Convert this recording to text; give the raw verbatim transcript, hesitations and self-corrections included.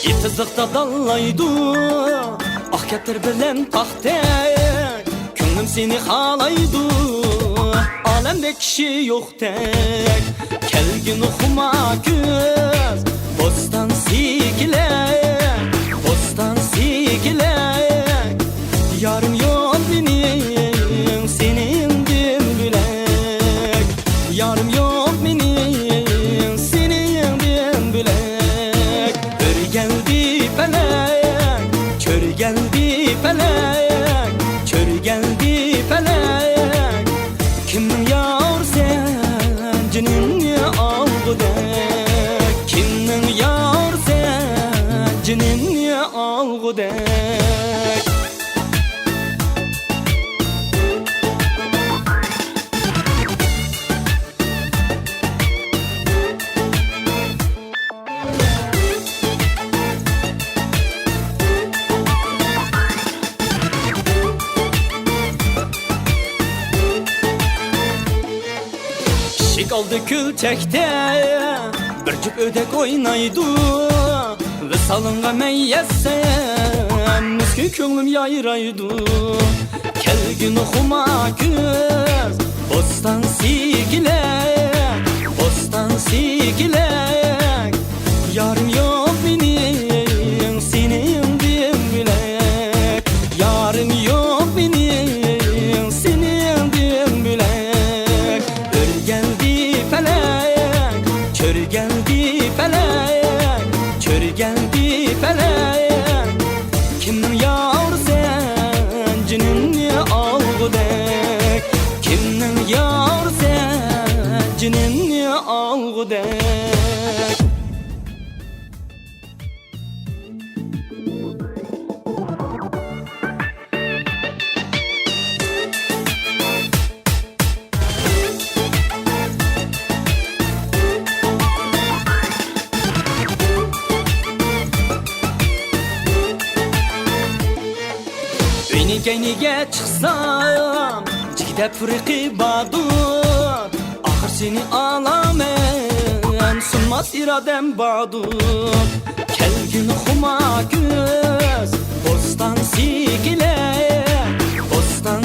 ئېتىزلىقتا داللايدۇ، ئاق كەپتەر بىلەن تاختەك. كۆڭلۈم سېنى خالايدۇ، ئالەمدە كىشى يوقتەك. كەلگىن خۇما كۈز، بوستان سېكىلەك، بوستان سېكىلەك. يارىم يوق مېنىڭ سېنىڭدىن بۆلەك. يارىم يوق مېنىڭ سېنىڭدىن بۆلەك. ئۆرگەلدى پەلەك، چۆرگەلدى پەلەك، چۆرگەلدى پەلەك. كىمنىڭ يارى سەن جېنىمنى ئالغۇدەك؟ كىمنىڭ يارى سەن جېنىمنى ئالغۇدەك؟ ئىشىك ئالدى كۆلچەكتە بىر جۈپ ئۆدەك ئوينايدۇ. ۋىسالىڭغا مەن يەتسەم، مىسكىن كۆڭلۈم يايرايدۇ. كەلگىن خۇما كۈز، بوستان سېكىلەك، بوستان سېكىلەك. يارىم يوق مېنىڭ سېنىڭدىن بۆلەك. يارىم يوق مېنىڭ سېنىڭدىن بۆلەك. ئۆرگەلدى پەلەك، چۆرگەلدى پەلەك، چۆرگەلدى پەلەك. كىمنىڭ يارى سەن جېنىمنى ئالغۇدەك؟ كىمنىڭ يارى سەن جېنىمنى ئالغۇدەك؟ ئۆينىڭ كەينىگە چىقسام، جىگدە پۇرىقى باردۇر. ئاخىر سېنى ئالامەن، سۇنماس ئىرادەم باردۇر. كەلگىن خۇما كۈز، بوستان سېكىلەك، بوستان